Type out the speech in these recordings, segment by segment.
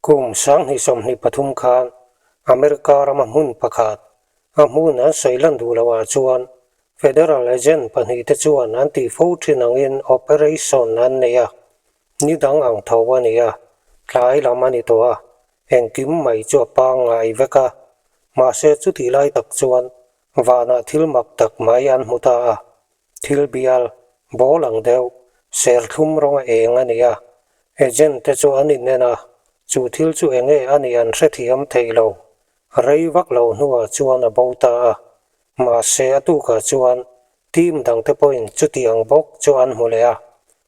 Kum 2023 khan America rama hmun pakhat, a hmun an sawi lan duh loh ah chuan Federal agent pahnihte chuan an tih fo thin angin operation an nei a, ni dang ang tho a ni a, tlai lam a ni tawh a, engkim mai chu a pangngai vek a. Mahse chutih lai tak chuan vanah thil mak tak mai an hmu ta a, Thil bial, ball ang deuh, serthlum rawnga eng a ni a, agent te chu an inen a, chu thil chu enge a nih an hrethiam thei lo. Rei vak lo hnuah chuan a bo ta a, mahse a tukah chuan team dangte pawhin chutiang bawk chu an hmu leh a,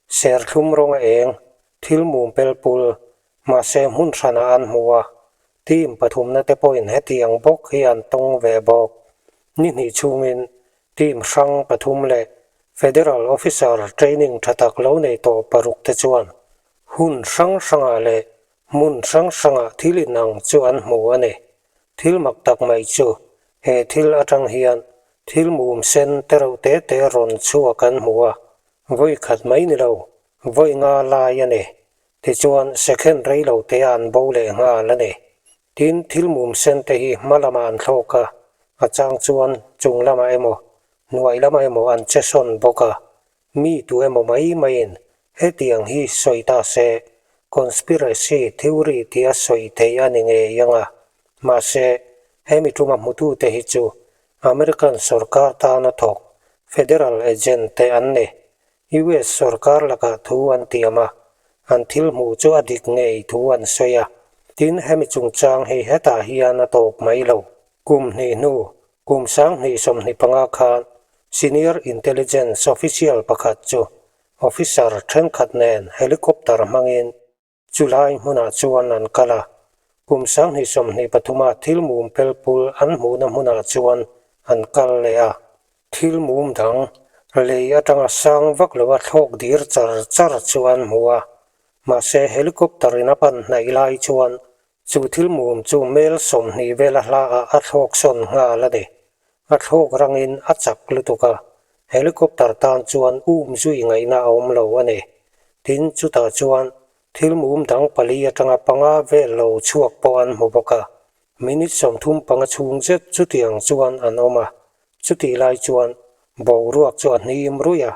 serthlum rawnga eng, thil mum pel pul, mahse hmun hranah an hmu a, team pathumna te pawhin hetiang bawk hi an tawng ve bawk. Ni hnih chhungin Team hrang pathum leh Federal Officer training tha tak lo nei tawh paruk te chuan hun hrang hrangah leh hmun hrang hrangah thil inang chu an hmu a ni. Thil mak tak mai chu he thil atang hian thil mum sen te reuh te te rawn chhuak an hmu a, vawi khat mai ni lo, vawi nga lai a ni. Tichuan second rei lo te an bo leh nghal a ni. Tin, thil mum sen te hi hma lamah an thlawk a, a chang chuan chung lamah emaw, hnuai lamah emaw an che sawn bawk a. Mi tu emaw mai maiin hetiang hi sawi ta se, conspiracy theory tia sawi theih a ni ngei ang a. Mahse, hemi tuma hmutute hi chu American sorkar tana thawk federal agent te an ni. US sorkar lakah thu an tiam a, an thil hmuh chu a dik ngei thu an sawi a. Tin, hemi chungchang hi hetah hian a tawp mai lo. Kum hnih hnu, kum 2025 khan Senior Intelligence Official pakhat chu officer thenkhat nen helicopter hmangin Chulai hmunah chuan an kal a, kum 2023 a thil mum pel pul an hmuhna hmunah chuan an kal leh a. Thil mum dang, lei atanga sang vak loa thlawk dir char char chu an hmu a, mahse helicopter in a pan hnaih lai chuan chu thil mum chu mel 20 vela hlaah a thlawk sawn nghal a ni. A thlawk rangin a chak lutuk a, helicopter tan chuan um zui ngaihna a awm lo a ni. Tin, chutah chuan thil mum dang pali atanga panga vel lo chhuak pawh an hmu bawk a. Minute 35 chhung zet chutiang chuan an awm a, chutih lai chuan boruak chu a hnim ruih a,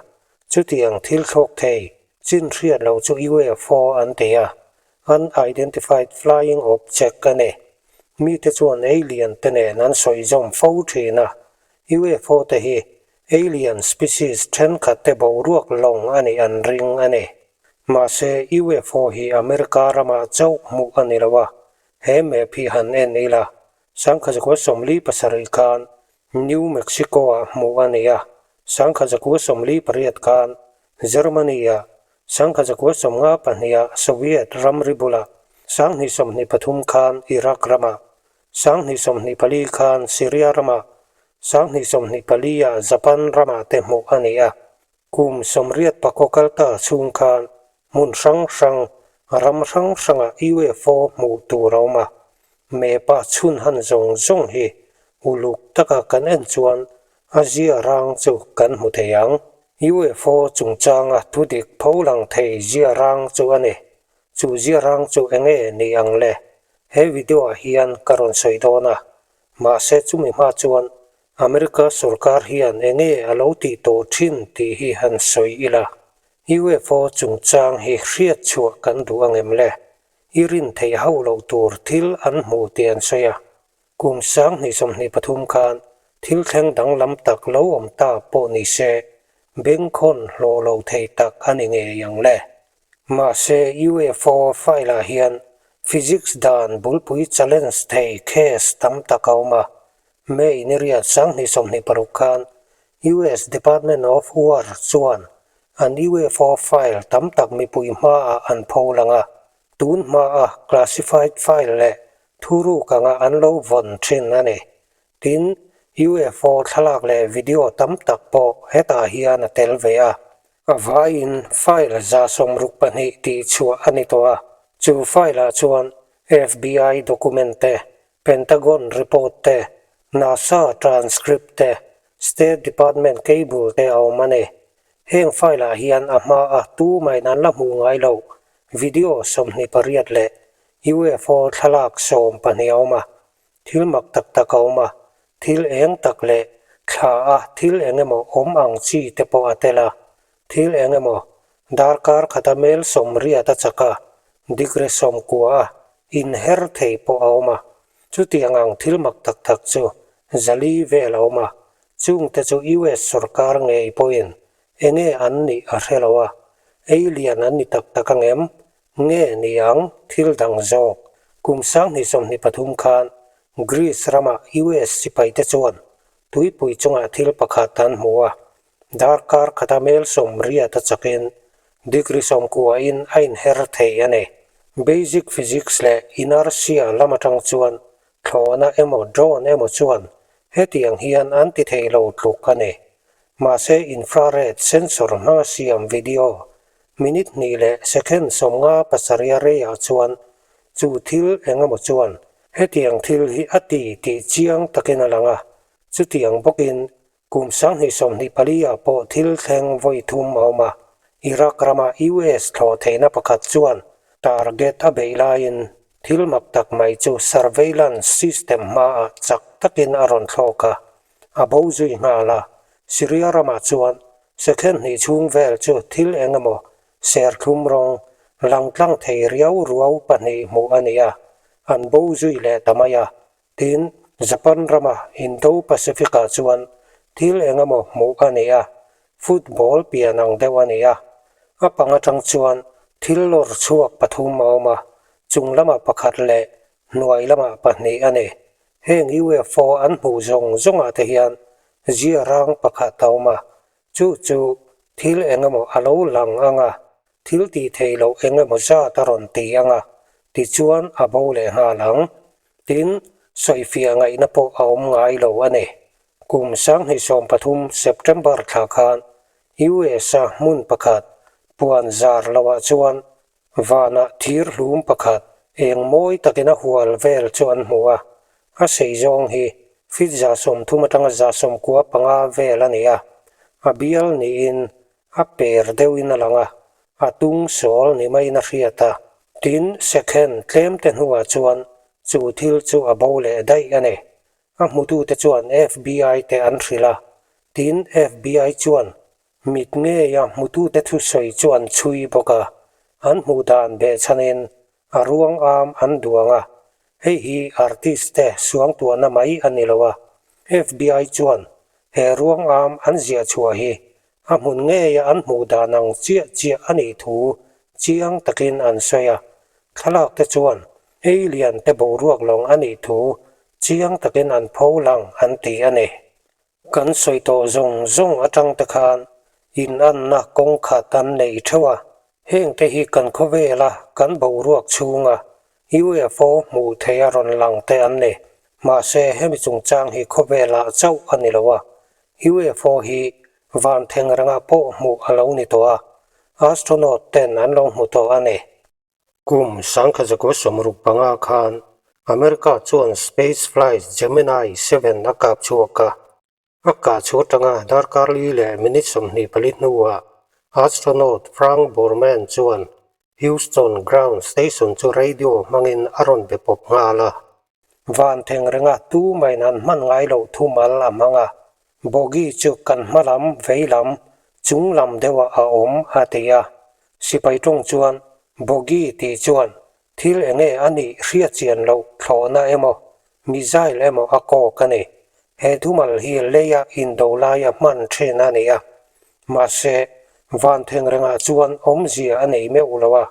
chutiang thil thlawk thei chin hriat loh chu UFO an ti a, Unidentified Flying Object a ni. Mite chuan alien te nen an sawi zawm fo thin a, UFO te hi alien species thenkhat te boruak lawng a nih an ring a ni. Mahse, UFO hi America ramah chauh hmuh a ni lo a, he map hi han en ila, 1947 khan New Mexico-ah hmuh a ni a, 1948 khan Germany-ah 1952 Soviet ramri bulah, 2023 khan Iraq ramah, 2024 khan Syria ramah, 2024 Japan ramah te hmuh a ni a. Kum 84 kal ta chhung khan hmun hrang hrang, ram hrang hrangah UFO hmuh tur a awm a. Map-a chhun han zawng zawng hi uluk taka kan en chuan a zia rang chu kan hmu thei ang. UFO chungchanga thudik pho lang thei zia rang chu a ni. Chu zia rang chu enge ni ang le? He video-ah hian ka rawn sawi dawn a, mahse chumi hma chuan America sorkar hian enge a lo tih tawh thin tih hi han sawi ila. UFO chungchang hi hriat chhuah kan duh angem le? I rin theih hauh loh tur thil an hmu tih an sawi a. Kum 2023 khan thil thleng danglam tak lo awm ta pawh ni se, bengkhawn hlawh lo thei tak a ni ngei ang le. Mahse, UFO file-ah hian physics dan bulpui challenge thei case tam tak a awm a. May ni riat 2026 khan US Department of War chuan an UFO file tam tak mipui hmaah an pholang a. Tun hmaa classified file leh thuruk anga an lo vawn thin a ni. Tin, UFO thlalak leh video tam tak pawh hetah hian a tel ve a. A vaiin file 62 tih chhuah a ni tawh a, chu file-ah chuan FBI document te, Pentagon report te, NASA transcript te, State Department cable te a awm a ni. Heng file-ah hian a hmaa tumain an la hmuh ngai loh video 28 leh UFO thlalak 12 a awm a, thil mak tak tak a awm a, thil eng tak leh thla a thil eng emaw awm ang chi te pawh a tel a, thil eng emaw darkar khata mel 80 a chak a, degree 90 a inher thei pawh a awm a, chutiang ang thil mak tak tak chu 400 vel a awm a, chungte chu US sorkar ngei pawhin enge an nih a hre lo a, alien an ni tak tak ang em? Nge ni ang thil dang zawk? Kum 2023 khan Greece rama US sipaite chuan tuipui chungah thil pakhat an hmu a, darkar khata mel 80 a chakin degree 90 in a inher thei a ni. Basic physics leh inertia lam atang chuan thlawhna emaw drone emaw chuan hetiang hian an ti thei lo tluk a ni. Mahse infrared sensor hmanga siam video minute 2 leh second 57 a reiah chuan chu thil eng emaw chuan hetiang thil hi a ti tih chiang takin a lang a, chutiang bawkin kum 2024 ah pawh thil thleng vawi thum a awm a. Iraq rama US thlawh theihna pakhat chuan target a beih laiin thil mak tak mai chu surveillance system hmaah chak takin a rawn thlawk a, a bo zui nghal a. Syria ramah chuan second hnih chhung vel chu thil eng emaw serthlum rawng lang tlang thei riau ruau pahnih hmuh a ni a, an bo zui leh ta mai a. Tin, Japan rama Indo-Pacific-ah chuan thil eng emaw hmuh a ni a, football pian ang deuh a ni a. A pang atang chuan thil lawr chhuak pathum a awm a, chung lamah pakhat leh hnuai lamah pahnih a ni. Heng UFO an hmuh zawng zawngah te hian zia rang pakhat a awm a, chu chu thil eng emaw a lo lang ang a, thil tih theih loh eng emaw zat a rawn ti ang a, tichuan a bo leh nghal ang. Tin, sawifiah ngaihna pawh a awm ngai lo a ni. Kum 2013 September thla khan US-a hmun pakhat puan zar loah chuan Vanah thir hlum pakhat eng mawi takin a hual vel chu an hmu a, a sei zawng hi feet 30 atanga 95 vel a ni a, a bial niin a per deuhin a lang a, a tung sawl ni maiin a hriat a. Tin, second tlem te hnuah chuan chu thil chu a bo leh daih a ni. A hmutute chuan FBI te an hrilh a, tin FBI chuan mit ngeia hmutute thusawi chu an chhui bawk a, an hmuh dan behchhanin a ruang am an duang a, hei hi artist te suangtuahna mai a ni lo a, FBI chuan he ruang am an ziah chhuah hi a hmun ngeia an hmuh dan ang chiah chiah a nih thu chiang takin an sawi a, thlalak te chuan alien te boruak lawng a nih thu chiang takin an pho lang an ti a ni. Kan sawi tawh zawng zawng atang te khan inanna kawng khat an nei theuh a, heng te hi kan khawvela kan boruak chhunga UFO hmuh theih a rawn lang te an ni. Mahse hemi chungchang hi khawvelah chauh a ni lo a, UFO hi van theng rengah pawh hmuh a lo ni tawh a, astronaut ten an lo hmu tawh a ni. Kum 1965 khan America chuan space flight Gemini 7 a kap chhuak a, a kah chhuah atanga darkar li leh minute 24 hnuah astronaut Frank Borman chuan Houston Ground Station chu radio hmangin a rawn be pawp nghal a. Van theng renga tu maiin an hman ngai loh thumal a hmang a, Bogie chu kan hma lam, vei lam, chung lam deuhah a awm a ti a. Sipai tawng chuan Bogie tih chuan thil enge a nih hriat chian loh thlawhna emaw, missile emaw a kawk a ni. He thumal hi leia indo laia hman thin a ni a. Mahse, van theng rengah chuan awmzia a nei meuh lo a.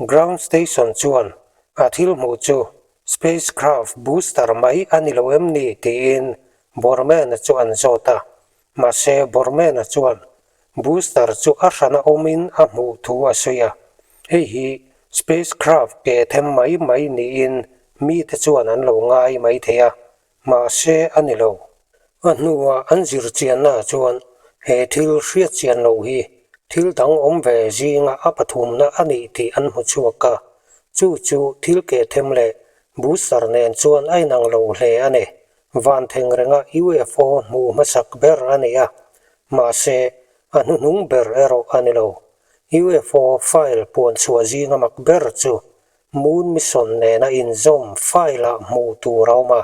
Ground station chuan a thil hmuh chu Spacecraft booster mai a ni lo em ni tiin Borman-a chu an zawt a. Mahse, Borman-a chuan booster chu a hrana awmin a hmuh thu a sawi a. Hei hi spacecraft ke them mai mai niin mite chuan an lo ngai mai thei a, mahse a ni lo. A hnuah an zir chiannaah chuan he thil hriat chian loh hi thil dang awm ve zinga a pathumna a nih tih an hmu chhuak a, chu chu thil keh them leh booster nen chuan a inang lo hle a ni. Van theng renga UFO hmuh hmasak ber a ni a, mahse a hnuhnung ber erawh a ni lo. UFO file puan chhuah zinga mak ber chu. Moon Mission nena inzawm file-ah hmuh tur a awm a.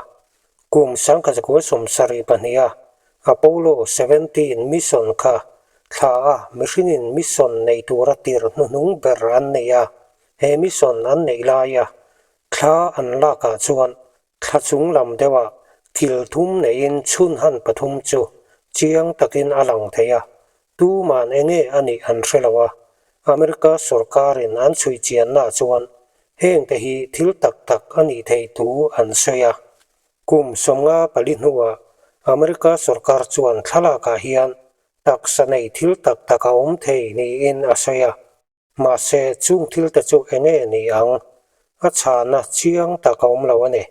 Kum 1972-a Apollo 17 mission kha thla a mihringin mission nei tura tir hnuhnung ber an nei a. He mission an neih laia thla an lakah chuan thla chung lam deuhah kil thum neiin chhun han pathum chu chiang takin a lang thei a. Tuman enge a nih an hre lo a, America sorkarin an chhui chiannaah chuan hengte hi thil tak tak a nih theih thu an sawi a. Kum 54 hnuah America sorkar chuan thlalakah hian taksa nei thil tak tak a awm thei niin a sawi a. Mahse, chung thilte chu enge ni ang? A chhana chiang tak a awm lo a ni.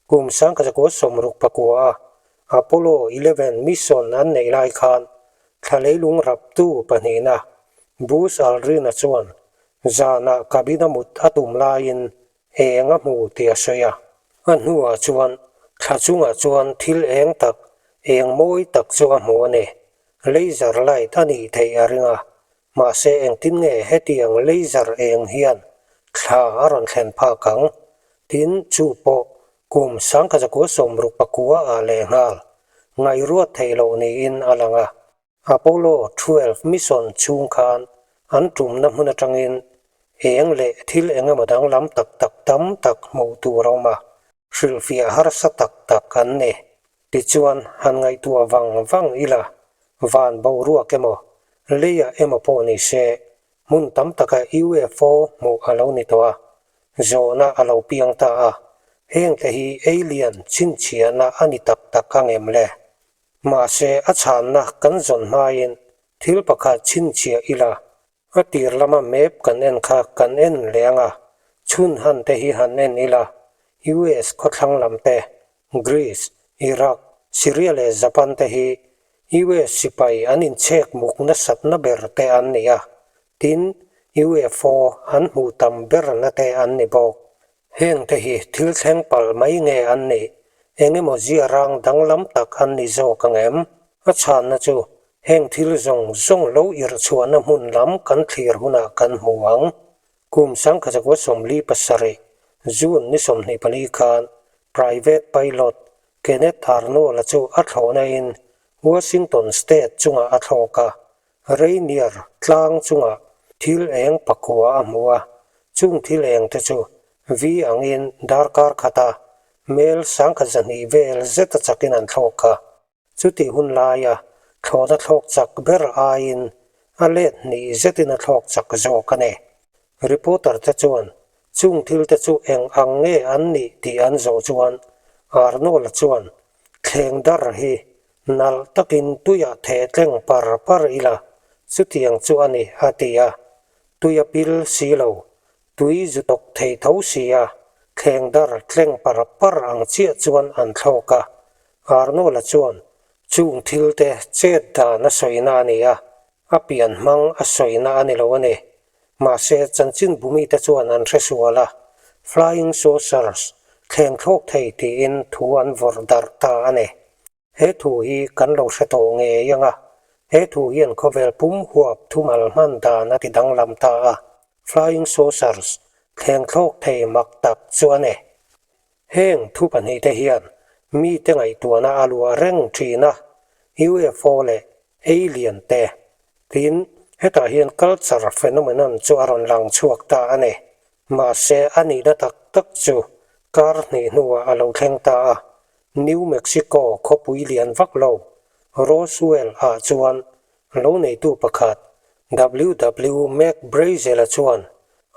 Kum 1969 a Apollo 11 mission an neih lai khan thla leilung raptu pahnihna Buzz Aldrin-a chuan zanah cabin-a mut a tum laiin eng a hmu tih a sawi a. A hnuah chuan thla chungah chuan thil eng tak, eng mawi tak chu a hmu a ni. Laser light a nih theih a ring a, Mahse engtin nge hetiang laser eng hian thla a rawn thlen phak ang? Tin, chu pawh kum 1969 ah lehnghal ngaihruat theih loh niin a lang a. Apollo 12 mission chhung khan an tumna hmun atangin eng leh thil engemaw danglam tak tak tam tak hmuh tur a awm a, hrilhfiah harsa tak tak an ni. Tichuan, han ngaihtuah vang vang ila, van boruak emaw, leiah emaw pawh ni se, hmun tam taka UFO hmuh a lo ni tawh a, zawhna a lo piang ta a, hengte hi alien chhinchhiahna a ni tak tak ang em le? Mahse, a chhanna kan zawn hmain thil pakhat chhinchhiah ila, A tir lama map kan en kha kan en leh ang a, chhun han te hi han en ila, US khawthlang lam te, Greece, Iraq, Syria leh Japan te hi US sipai an inchhek muk nasatna ber te an ni a, tin UFO an hmuh tam berna te an ni bawk. Heng te hi thil thleng palh mai nge an nih? Eng emaw zia rang danglam tak an ni zawk ang em? A chhanna chu heng thil zawng zawng lo irh chhuahna hmun lam kan thlir hunah kan hmu ang. Kum 1947, June ni 24 khan Private Pilot Kenneth Arnold-a chu a thlawhna-in Washington State chungah a thlawk a, Rainier tlang chungah thil eng pakua a hmu a, chung thil eng te chu vi angin darkar khata mel 1200 vel zeta chakin an thlawk a. Chutih hun laia thlawhna thlawk chak ber aiin a let hnih zetin a thlawk chak zawk a ni. Reporter te chuan chung thil te chu eng ang nge an nih tih an zawh chuan Arnold-a chuan thleng dar hi Nalh takin tuiah theh tleng par par ila, chutiang chu a ni, a ti a. Tui a pil si lo, tui zu tawk thei tho si a, thleng dar tleng par par ang chiah chuan an thlawk a. Arnold-a chuan chung thil te chet dan a sawina a ni a, a pian hmang a sawina a ni lo a ni. Mahse, chanchin bumite chuan an hre sual a, Flying Saucers, thleng thlawk thei tiin thu an vawrh darh ta a ni. He thu hi kan lo hre tawh ngei ang a, he thu hian khawvel pum huap thumal hman dan a ti danglam ta a, Flying Saucers, thleng thlawk thei mak tak chu a ni. Heng thu pahnihte hian mite ngaihtuahna a luah reng thin a, UFO leh alien te. Tin, hetah hian culture phenomenon chu a rawn lang chhuak ta a ni. Mahse, a nihna tak tak chu kar hnih hnuah a lo thleng ta a, New Mexico khawpui lian vak lo, Roswell ah chuan lo neitu pakhat WW McBrazel-a chuan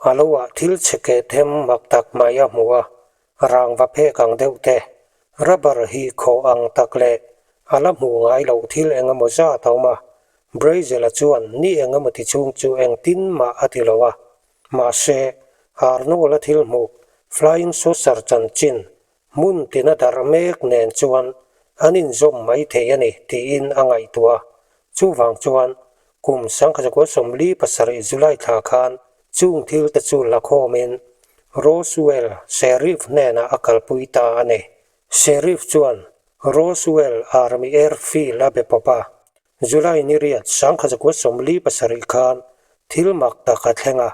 a lo ah thil chhe keh them mak tak mai a hmu a, rangva phek ang deuh te, rubber hi khawh ang tak leh a la hmuh ngai loh thil eng emaw zat a awm a. Brazel-a chuan ni eng emaw ti chhung chu engtin mah a ti lo a. Mahse, Arnold-a thil hmuh, flying saucer chanchin, Hmun tina darh mek nen chuan an inzawm mai thei a ni tiin a ngaihtuah a. Chuvang chuan kum 1947 July thla khan chung thil te chu la khawmin Roswell Sheriff hnenah a kalpui ta a ni. Sheriff chuan Roswell Army Airfield a be pawp a. July ni riat 1947 khan thil mak tak a thleng a.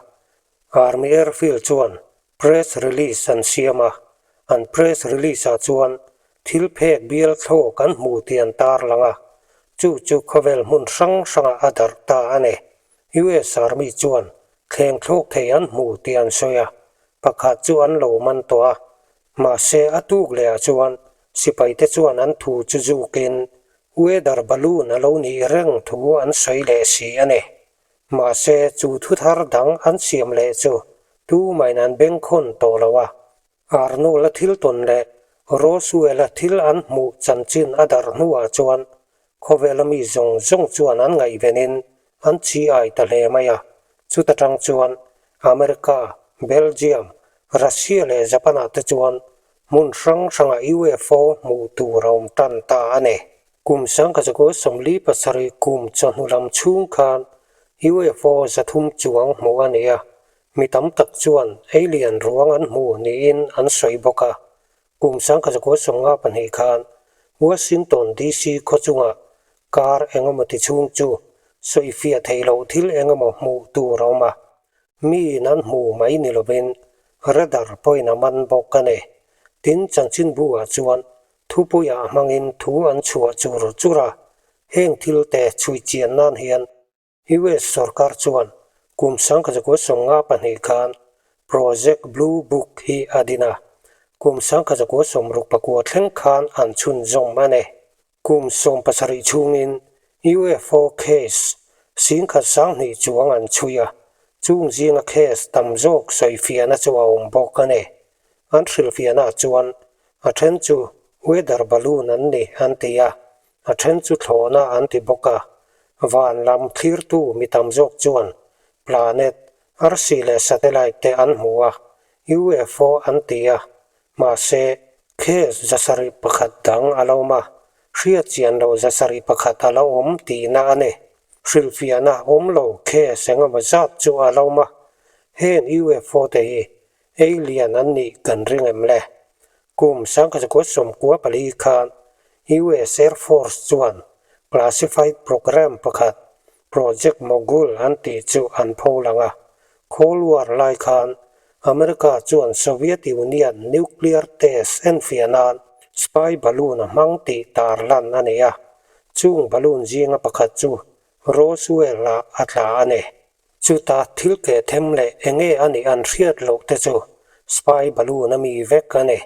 Army Airfield chuan. Press release an siam a, an press release ah chuan thil phek bial thlawk an hmu tih an tarlang a, chu chu khawvel hmun hrang hrangah a darh ta a ni. US Army chuan thleng thlawk thei an hmu tih an sawi a, pakhat chu an lo man tawh a, mahse a tuk leh ah chuan sipaite chuan an thu chu zukin weather balloon a lo nih reng thu an sawi leh si a ni. Mahse chu thu thar dang an siam leh chu tumain an bengkhawn tawh lo a, Arnold-a thil tawn leh Roswell-a thil an hmuh chanchin a darh hnuah chuan khawvela mi zawng zawng chuan an ngaihvenin an chi ai ta hle mai a. Chuta tang chuan America, Belgium, Russia leh Japan-ah te chuan hmun hrang hrangah UFO hmuh tur a awm tan ta a ni. Kum 1947 kum chawhnu lam chhung khan UFO 300 chuang hmuh a ni a, Mi tam tak chuan alien ruang an hmu niin an sawi bawk a. Kum 1952 khan Washington DC khaw chungah kar engemaw ti chhung chu sawifiah theih loh thil engemaw hmuh tur a awm a. Miin an hmu mai ni lovin radar pawhin a man bawk a ni. Tin, chanchinbu ah chuan thupuiah hmangin thu an chhuah chur chur a. Heng thil te chhui chian nan hian US sorkar chuan kum 1952 khan Project Blue Book hi a din a, kum 1969 thleng khan an chhunzawm a ni. Kum 17 chhungin UFO case 10,200 chuang an chhui a, chung zinga case tam zawk sawifiahna chu a awm bawk a ni. An hrilhfiahnaah chuan a then chu weather balloon an ni an ti a, A then chu thlawhna an ti bawk a, van lam thlirtu mi tam zawk chuan planet, arsi leh satellite te an hmu a, UFO an ti a, mahse case 71 dang a lo awm a, hriatchian loh 71 a lo awm tihna a ni. Hrilhfiahna awm lo case engemaw zat chu a lo awm a, heng UFO te hi alien an nih kan ring em le? Kum 1994 khan US Air Force chuan classified program pakhat, Project Mogul an tih chu an pho lang a. Cold War lai khan America chuan Soviet Union nuclear test enfiah nan spy balloon a hmang tih tarlan a ni a. Chung balloon zinga pakhat chu Roswell-ah a tla a ni. Chuta thil keh them leh enge a nih an hriat loh te chu spy balloon a mi vek a ni.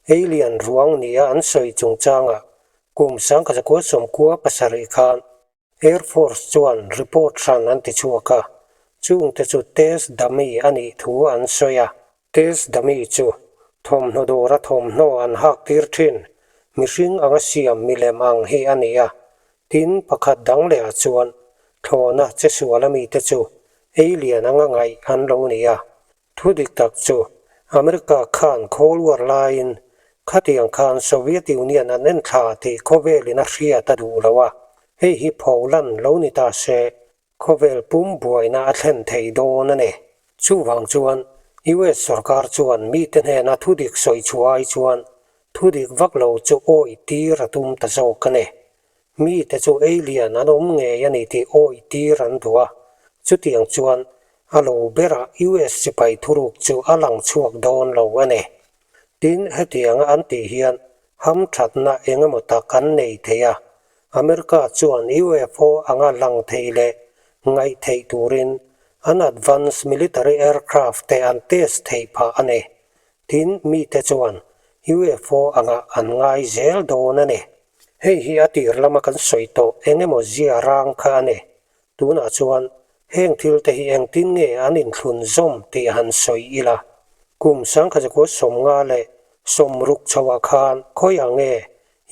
Alien ruang nia an sawi chungchangah kum 1997 khan Air Force chuan report hran an ti chhuak a, chungte chu test dummy a nih thu an sawi a. Test dummy chu thawmhnaw dawra thawmhnaw an hak tir thin, mihring anga siam milem ang hi a ni a. Tin, pakhat dang lehah chuan thlawhna che suala mite chu alien anga ngaih an lo ni a. Thu dik tak chu America khan Cold War laiin khatiang khan Soviet Union an en thla tih khawvelin a hriat a duh lo a, hei hi pholan lo ni ta se khawvel pum buaina a thlen thei dawn a ni. Chuvang chuan US sorkar chuan mite hnena thu dik sawi chhuah ai chuan thu dik vak lo chu awih tir a tum ta zawk a ni. Mite chu alien an awm ngei a ni tih awih tir an duh a, chutiang chuan a lo berah US sipai thuruk chu a lang chhuak dawn lo a ni. Tin, hetianga an tih hian hamthatna eng emaw tak an nei thei a, America chuan UFO anga lang thei leh ngaih theih turin an advanced military aircraft te an test theih phah a ni. Tin, mite chuan UFO angah an ngai zel dawn a ni. Hei hi a tir lama kan sawi tawh eng emaw zia rang kha a ni. Tunah chuan heng thil te hi engtin nge an inthlun zawm tih han sawi ila. Kum 1956 chhoah khan khawiah nge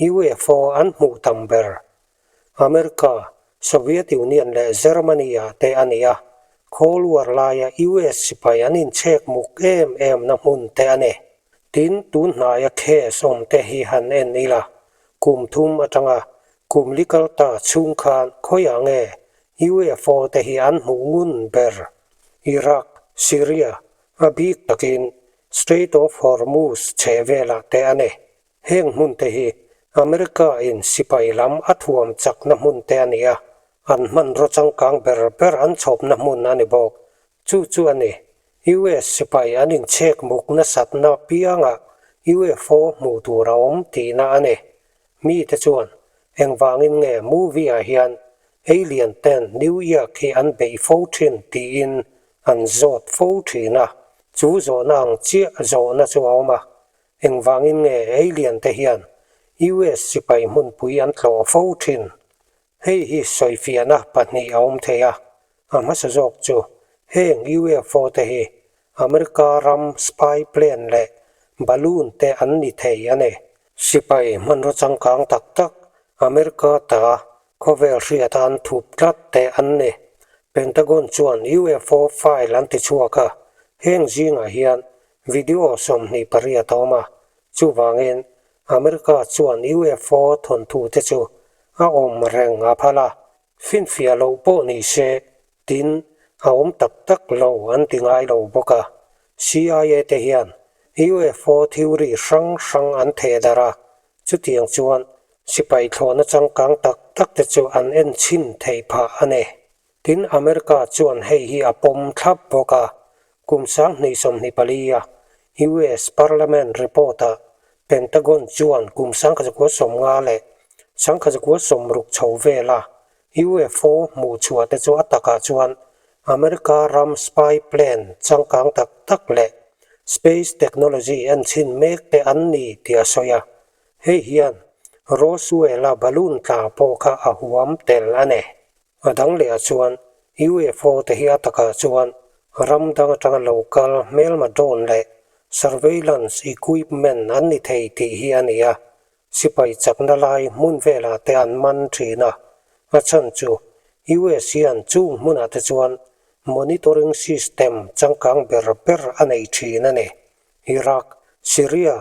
UFO an hmuh tam ber? America, Soviet Union leh Germany-ah te a ni a, Cold War laia US sipai an inchhek muk em em na hmun te a ni. Tin, tun hnaia case awm te hi han en ila, kum thum atanga kum li kal ta chhung khan khawiah nge UFO te hi an hmuh ngun ber? Iraq, Syria, a bik takin Strait of Hormuz chheh velah te a ni. Heng hmun te hi America in sipai lam a thuam chakna hmun te a ni a, an hmanraw changkang ber ber an chhawpna hmun a ni bawk. Chu chu a ni. US sipai an inchhek muk nasatna piangah UFO hmuh tur a awm tihna a ni. Mite chuan engvangin nge movie-ah hian alien ten New York hi an beih fo thin tiin an zawt fo thin a, chu zawhna ang chiah zawhna chu a awm a, engvangin nge alien te hian US sipai hmunpui an tlawh fo thin? Hei hi sawifiahna pahnih a awm thei a, a hmasa zawk chu heng UFO te hi America ram spy plane leh balloon te an ni thei a ni. Sipai hmanraw changkang tak tak America ta khawvel hriata an thup tlat te an ni. Pentagon chuan UFO file an ti chhuak a, heng zingah hian video 28 a awm a, chuvangin America chuan UFO thawnthu te chu a awm reng a phal a, finfiah loh pawh ni se, tin, a awm tak tak lo an ti ngai lo bawk a. CIA te hian UFO theory hrang hrang an theh darh a, chutiang chuan sipai thlawhna changkang tak tak te chu an en chhin theih phah a ni. Tin, America chuan hei hi a pawm thlap bawk a, kum 2024 a US Parliament report-ah Pentagon chuan kum 1950 leh 1960 chho vela UFO hmuh chhuah te chu a takah chuan America ram spy plane changkang tak tak leh space technology en chhin mek te an ni tih a sawi a, hei hian Roswell-a balloon tla pawh kha a huam tel a ni. A dang leh ah chuan UFO te hi a takah chuan ram dang atanga lo kal hmelma drone leh surveillance equipment an ni thei tih hi a ni a, sipai chakna lai hmun velah te an man thin a, a chhan chu US hian chung hmunah te chuan monitoring system changkang ber ber a nei thin a ni. Iraq, Syria,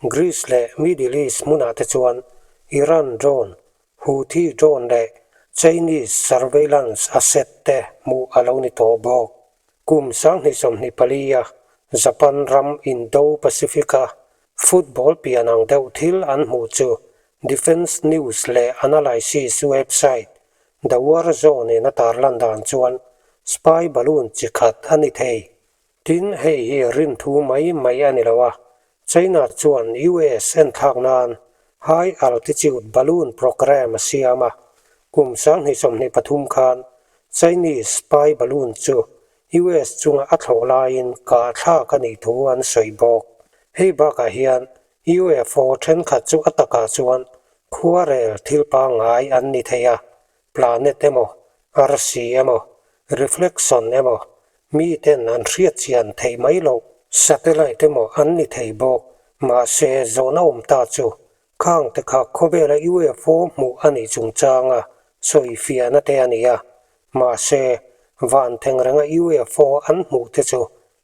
Greece leh Middle East hmunah te chuan Iran drone Houthi drone leh Chinese surveillance asset te hmuh a lo ni tawh bawk. Kum 2024 a Japan ram Indo-Pacific-a football pian ang deuh thil an hmuh chu Defence News leh Analysis website The War Zone in a tarlan dan chuan spy balloon chi khat a ni thei. Tin, hei hi rinthu mai mai a ni lo a, China chuan US enthlak nan High Altitude Balloon Programme a siam a, kum 2023 khan Chinese spy balloon chu US chunga a thlawh laiin kah thlak a nih thu an sawi bawk. Hei bakah hian UFO thenkhat chu a takah chuan khuarel thil pangngai an ni thei a, planet emaw, arsi emaw, reflection emaw, miten an hriatchian theih mai loh satellite emaw an ni thei bawk. Mahse, zawhna awm ta chu khang te kha khawvela UFO hmuh a nih chungchanga sawifiahna te a ni a. Mahse, van thengrenga UFO an hmuh te chu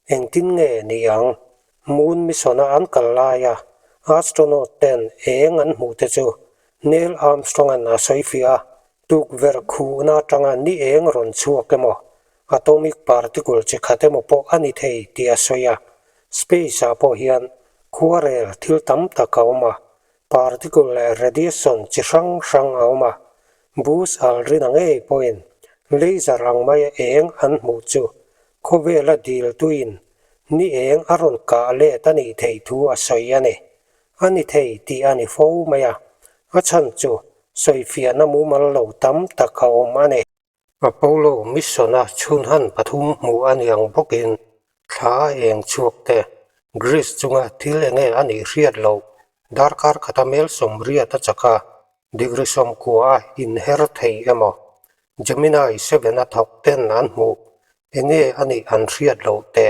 engtin nge ni ang? Moon mission-a an kal laia astronaut ten eng an hmuh te chu Neil Armstrong-a'n a sawifiah a, tukverh khuhna atanga ni eng rawn chhuak emaw, atomic particle chi khat emaw pawh a ni thei tih a sawi a. Space-ah pawh hian khuarel thil tam tak a awm a, particle leh radiation chi hrang hrang a awm a. Buzz Aldrin-a ngei pawhin laser ang maia eng an hmuh chu khawvela dil tuin ni eng a rawn kah let a nih theih thu a sawi a ni. A ni thei tih a ni fo mai a, a chhan chu sawifiahna mumal lo tam tak a awm a ni. Apollo mission-a chhunhan pathum hmuh a ni ang bawkin thla a eng chhuak te, Greece chunga thil enge a nih hriat loh darkar khata mel 80 a chak a, degree 90 a inher thei emaw Gemini 7 a thawk ten an hmuh enge a nih an hriat loh te.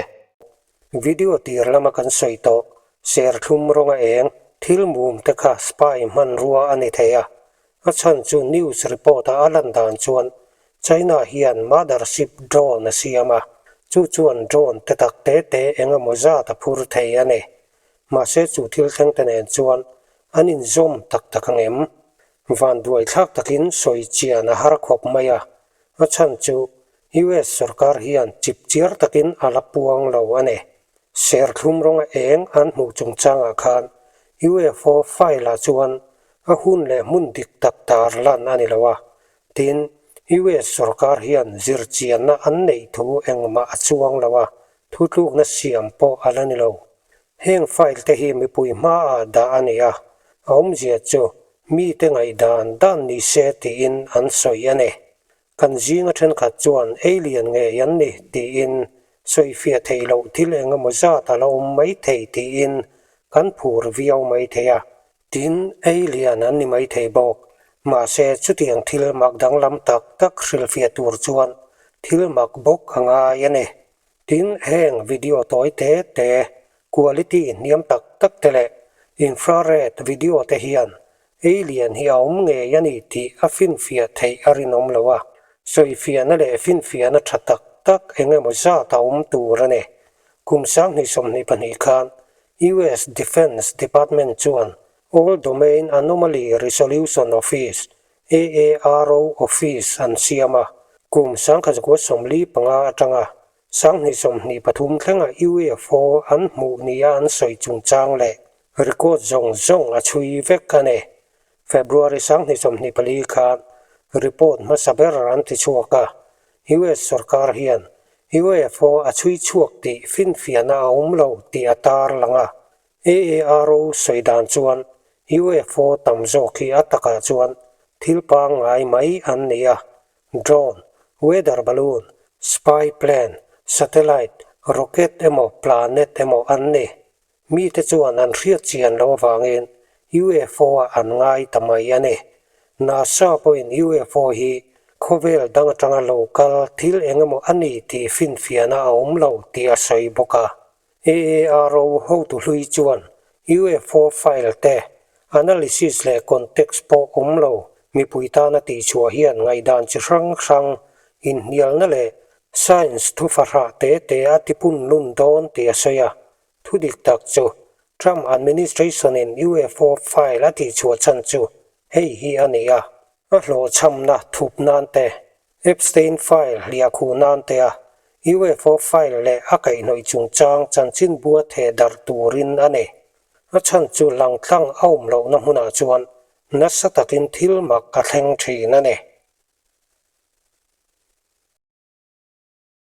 Video tir lama kan sawi tawh, serthlum rawnga eng thil mum te kha spy hmanrua a ni thei a. A chhan chu news report a a lan dan chuan China hian mothership drone a siam a, chu chuan drone te tak te te eng emaw zat a phur thei a ni. Mahse chu thil thleng te nen chuan an inzawm tak tak ang em? Vanduai thlak takin sawi chian a har khawp mai a, a chhan chu US sorkar hian chip chiar takin a la puang lo a ni. Serthlum rawnga eng an hmuh chungchangah khan UFO file-ah chuan a hun leh hmun dik tak tar lan a ni lo a, tin, US sorkar hian zirchianna an neih thu engmah a chuang lo a. Thutlukna siam pawh a la ni lo. Heng file te hi mipui hmaah dah a ni a, a awmzia chu mite ngaihdan dan ni se tiin an sawi a ni. Kan zinga thenkhat chuan alien ngei an ni tiin sawifiah theih loh thil eng emaw zat a la awm mai thei tiin kan phur viau mai thei a. Tin, alien an ni mai thei bawk. Mahse, chutiang thil mak danglam tak tak hrilhfiah tur chuan thil mak bawk a ngai a ni. Tin, heng video tawi te te, quality hniam tak tak te leh infrared video te hian Alien hi a awm ngei a ni tih a finfiah theih a rinawm lo a, sawifiahna leh finfiahna tha tak tak eng emaw zat a awm tur a ni. Kum 2022 khan US Defense Department chuan All Domain Anomaly Resolution Office, AARO, Office an siam a, kum 1945 atanga 2023 thlenga UFO an hmuh nia an sawi chungchang leh Record zawng zawng a chhui vek a ni. February 2024 khan report hmasa ber an ti chhuak a, US sorkar hian UFO a chhui chhuak tih finfiahna a awm lo tih a tar lang a. AARO sawi dan chuan UFO tam zawk hi a takah chuan thil pangngai mai an ni a, drone, weather balloon, spy plane, satellite, rocket emaw planet emaw an ni. Mite chuan an hriat chian loh avangin UFO-ah an ngai ta mai a ni. NASA pawhin UFO hi khawvel dang atanga lo kal thil eng emaw a ni tih finfiahna a awm lo tih a sawi bawk a. AARO hotu hlui chuan UFO file te analysis leh context pawh awm lo mipui tana tihchhuah hian ngaihdan chi hrang hrang inhnialna leh science thufahrah te te a tipun lun dawn tih a sawi a. Thu dik tak chu Trump administration-in UFO file a tihchhuah chhan chu hei hi a ni a, a hlawhchhamna thup nan te, Epstein file hliah khuh nan te a, UFO file leh a kaihhnawih chungchang chanchinbua theh darh turin a ni. A chhan chu langtlang a awm lohna hmunah chuan nasa takin thil mak a thleng thin a ni.